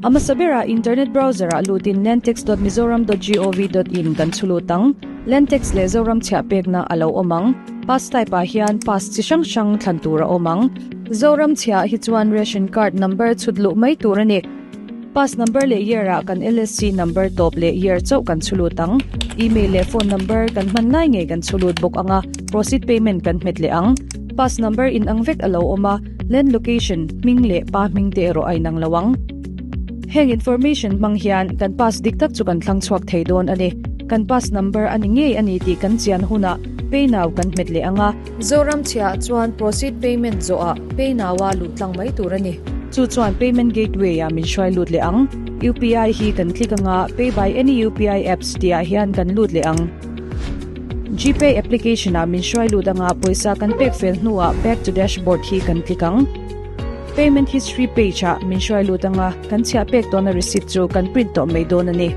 A hmasa berah internet browser ah lutin landtax.mizoram.gov.in kan chhu lut ang. Land tax leh Zoram chhiah pekna a lo awm ang. Pass type ah hian pass chi hrang hrang thlan tur a awm ang. Zoram chhiah hi chuan ration card number chhut luh mai tur a ni. Pass number leh year ah kan LSC number tawp leh year chauh kan chhu lut ang. Email leh phone number kan hman lai ngei kan chhu lut bawk ang a, proceed payment kan hmet leh ang. Pass number inang vek a lo awm a, land location, hming leh pa hming te erawh a inang lo ang. Heng information hmang hian kan pass dik tak chu kan thlang chhuak thei dawn a ni. Kan pass number a ni ngei a ni tih kan chian hunah Pay Now kan hmet leh ang a. Zoram chhiah chuan Proceed Payment zawhah Pay Now-a luh tlang mai tur a ni. Chu chuan Payment Gateway-ah min hruai lut leh ang. UPI hi kan click anga Pay by any UPI apps tihah hian kan lut leh ang. GPay application-ah min hruai lut anga pawisa kan pek fel hnuah Back to Dashboard hi kan click ang. Payment History page-ah min hruai lut anga kan chhiah pek tawhna receipt chu kan print tawh mai dawn a ni.